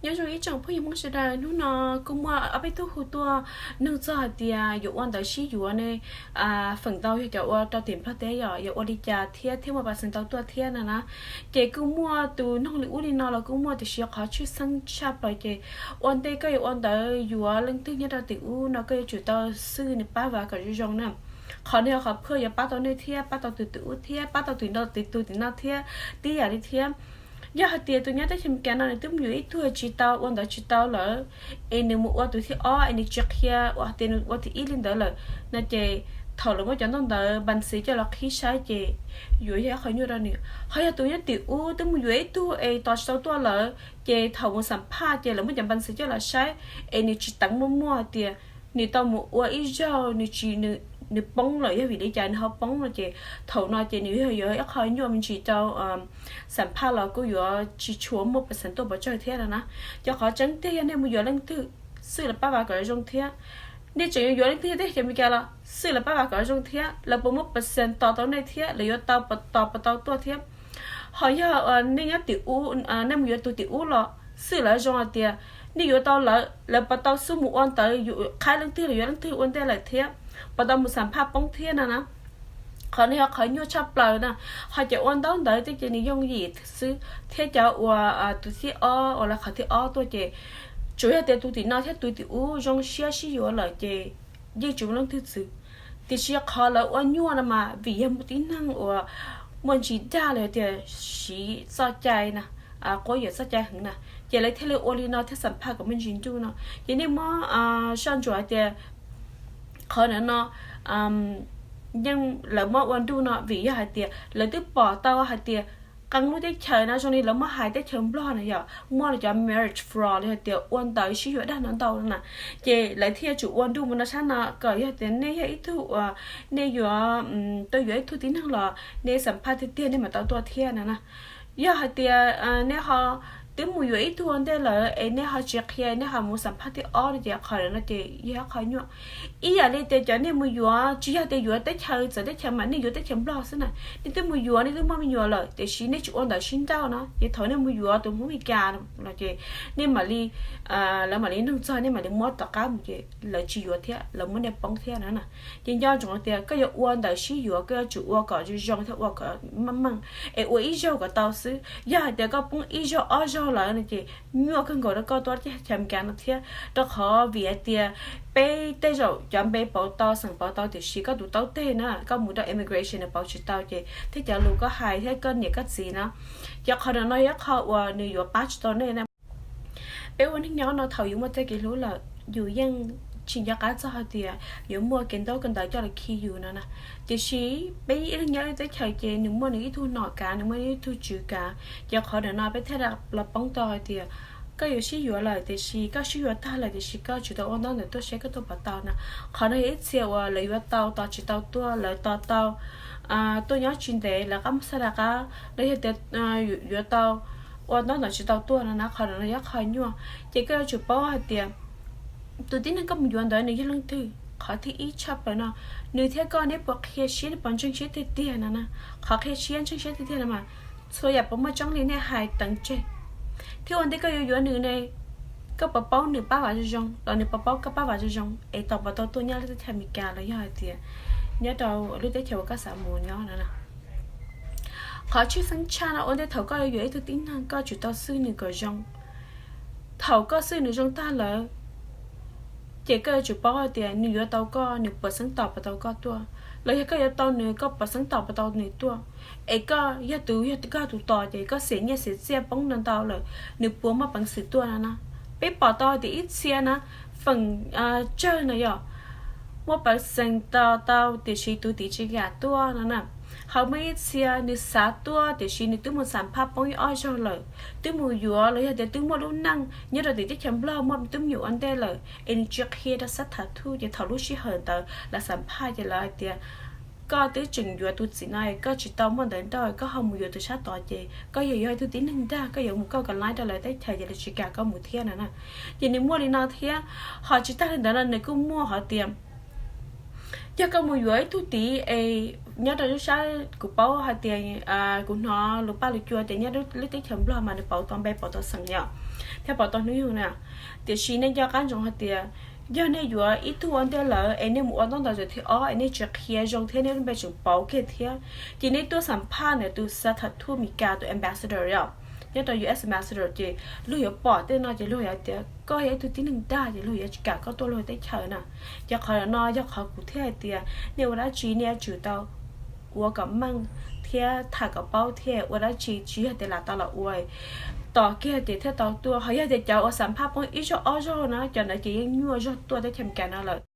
Nyob zoo ib tsoom phooj ywg Hmoob sawv daws, hnub no kuj muaj ob peb tug hu tuaj nug txog hais tias yuav ua ntawv sib yuav ne, feem ntau yog cov ua rau tim Nplog teb yom, yuav ua li cas thiab thiaj muaj percent tau tuaj thiab no na. Ces kuj muaj tus nug li ub li no los kuj muaj, tiam sis qhov tshwj xeeb tshaj plaws ces ua ntej koj yuav ua ntawv yuav leej twg nyob rau tim ub no koj yuav tsum tau xwj nws pab vas kom zoo zoo na. Qhov no yog qhov phuaj yuav pab tau nej thiab pab tau tus tim ub thiab pab tau tus tim no thiab tib yam li thiab. Yog hais tias tus nyob teb chaws Amelikas no nws twb mus yuav ib tug tsis tau, ua ntawv tsis tau lawm, es nws mus ua tus thib ob es nws tsis qhia ua hais tias nws ua thib ib li ntawd lawm no ces thaum lawv muab cov ntaub ntawv npas xiv coj los qhib saib ces yuav yog ib qho nyuaj rau nws. Ho yog tus nyob tim ub twb mus yuav ib tug es tos tsis tau tuaj lawm ces thaum mus xam phaj ces lawv muab cov npas xiv coj los saib es nws tsis teev muaj muaj hais tias nws tau mus ua ib zaug nws tsis, nws poob lawm yog vim li cas nws ho poob no ces thaum no ces nws yog yuav ib qho nyuaj me ntsis rau xam phaj los kuj yuav tsis tshua muaj percent tuaj pov tseg thiab no na. Cov qhov tseeb tiag yog nej mus yuav leej twg xwj lawv pab vas kom zoo thiab. Nej tseem yuav yuav leej twg teb chaws Amelikas los xwj lawv pab vas kom zoo thiab, lawv puas muaj percent tos tau nej thiab lawv yuav tau tos puas tau tuaj thiab. Ho yog nej nyob tim ub, nej mus yuav tus tim ub los xwj lawv zoo hais tias nej yuav tau lawv, lawv puas tau xub mus ua ntawv qhaib leej twg los yuav leej twg ua ntej lawm thiab, puas tau mus xam phaj poob thiab no na. Qhov no yog qhov nyuaj tshaj plaws na. Ho cov ua ntaub ntawv tej ces nws yooj yim xwb thiab cov uas tus thib ob uas lawv qhov thib ob tuaj ces tsuas yog tias tus tim no thiab tus tim ub zoo siab sib yuav lawm ces yeej tsis muaj leej twg txwv. Tiam sis qhov lawv ua nyuaj no mas vim yog muaj tib neeg uas muaj ntsis dag los yog tias siv txoj cai na, quab yuam txoj cai heev na, ces lawv thiaj li ua li no thiab xam phaj kom muaj ntsis nruj no. Ces nej muab soj ntsuam hais tias qhov ntawm no yeej lawv muab ua nruj no vim yog hais tias lawv twb pom tau hais tias qee lub teb chaws no zoo li lawv muab hais teb chaws Nplog na yom, muaj cov marriage fraud los yog tias ua ntawv sib yuav dag no ntau no na. Ces lawv thiaj yuav tsum ua nruj mus no sab no kom yog tias nej yog ib tug uas nej yuav tau yuav ib tug tib neeg los nej xam phaj tiag tiag nej mam tau tuaj thiab no na. Yog hais tias nej ho twb mus yuav ib tug ua ntej lawm es nej ho tsis qhia nej ho mus xam phaj thib ob no ces qhov ntawm no ces yog ib qho nyuaj. Ib yam li tias cov nej mus yuav tsis yog tias yuav teb chaws txawv teb chaws mas nej yuav teb chaws Nplog xwb na. Nej twb mus yuav nej twb muaj me nyuam lawm tiam sis nej tsis ua ntawv sib nrauj no ces thaum nej mus yuav tus Hmoob Meskas los ces nej mam li, lawv mam li nug txog nej mam li muab tom qab mus ces lawv tsis yuav thiab lawv muab nej poob thiab no na. Ces nco ntsoov tias koj yuav ua ntawv sib yuav koj yuav tsum ua kom zoo zoo thiab ua kom meej meej es ua ib zaug kom tau xwb. Yog hais tias koj poob ib zaug ob zaug lawm no ces nyuaj kawg nkaus rau koj tuaj teb chaws Amelikas no thiab, rau qhov vim hais tias peb tej zaum cov npe pauv tau xeem pauv tau tiam sis koj tus taub teg na koj mus rau immigration nws pauv tsis tau ces thiab cov lus koj hais thiab koj niam koj txiv na. Ces qhov ntawm no yog ib qho uas nws yuav pab tsis tau nej na. Peb ua neej nyob no thaum yus muaj txoj kev hlub lawm yus yeej tsis nco qab txog hais tias yuav muaj kev ntaub kev ntawv coj los khi yus no na. Tiam sis peb ib leeg nyob ib teb chaws ces nws muaj nws ib tug nom kav nws muaj nws ib tug tswv kav, ces qhov ntawm no peb thiaj los poob tau hais tias koj yuav sib yuav lawm tiam sis koj sib yuav tag lawm tiam sis koj tsis tau ua ntaub ntawv tuaj seb koj tuaj puas tau na. Qhov no yog ib txhia uas lawv yuav tau tos tsis tau tuaj, lawv tos tau tuaj nyob tsis ntev lawv qab muab xa rov qab los yog tias yuav tau ua ntaub ntawv tsis tau tuaj no na. Qhov ntawm no yog qhov nyuaj, ces koj yuav tsum paub hais tias tus tib neeg koj mus yuav ntawd nws yog leej twg. Qhov thib ib tshaj plaws no, nws thiab koj neb puas qhia siab, neb puas ntseeg siab tiag tiag no na. Qhov qhia siab ntseeg siab tiag tiag no mas txhua yam puas muaj tseeb li nej hais teev tseg. Thiab ua ntej koj yuav yuav nws ne, koj puas paub nws pab vam zoo zoo los nws puas paub koj pab vam zoo zoo es tos puas tau tuaj nyob lub teb chaws Amelikas los yog hais tias nyob rau lub teb chaws uas koj xav mus nyob no na. Qhov tshwj xeeb tshaj no ua ntej thaum koj yuav yuav ib tug tib neeg koj tsum tau xwj nws kom zoo. Thaum koj xwj nws zoo tag lawm, ces koj yuav tsum paub hais tias nws yuav tau koj nws puas xeeb tos puas tau koj tuaj, los yog koj yuav tau nws koj puas xeeb tos puas tau nws tuaj. Es koj yog tus, yog koj tus tos ces koj xiam nyiaj xiam txiaj poob ntau ntau lawm, nws puas muaj peev xwm tuaj no na. Peb pom tau hais tias ib txhia na, feem tsawg no yog muaj peev xeem tos tau tiam sis tus tid tsis kam tuaj no na. Ho muaj ib txhia nws xav tuaj tiam sis nws twb mus xam phaj poob ib ob zaug lawm, twb mus yuav los yog tias twb muaj lub neej nyob rau tim teb chaws Nplog muaj twb me nyuam ua ntej lawm es nws tsis qhia rau xab thav thuj ces thaum lub sij hawm ntawd lawv xam phaj ces lawv hais tias koj twb tseem yuav tus txiv no es koj tsis tau muaj ntawv nrauj es koj ho mus yuav tus sab tod ces koj yog yuav ib tug tib neeg dag, koj yuav mus koj ka laib rau lawv teb chaws ces lawv tsis kam koj mus thiab no na. Ces nws muaj li no thiab. Ho tsis tag li ntawd no nws kuj muaj hais tias Yog koj mus yuav ib tug tid es nyob rau lub sab, kuv paub hais tias, kuv hnov lus paj lus cua tias nyob lub teb chaws Nplog mas nws pauv tau npe pauv tau xeem yom, thiab pauv tau hnub yug na. Tiam sis nej nco qab ntsoov hais tias yog nej yuav ib tug ua ntej lawm es nej mus ua ntaub ntawv thib ob es nej tsis qhia zoo thiab nej lub npe tseem pauv kiag thiab, ces nej tuaj xam phaj ntawm tus xa tham thuj Mis Kas tus ambassador yom, nyob rau U S ambassador ces luag yuav pom tej no ces luag yuav tias koj yog ib tug tib neeg dag ces luag yuav tsis kam koj tuaj luag teb chaws na. Ces qhov no yog qhov kuv thiaj hais tias nej ua dab tsi nej yuav tsum tau ua kom meej thiab tham kom paub thiab, ua dab tsi tsis yog tias lam tau los ua tos kiag ces thiaj tau tuaj. Ho yog tias cov uas xam phaj poob ib zaug ob zaug na, cov ntawd ces yeej nyuaj zog tuaj teb chaws Amelikas no lawm.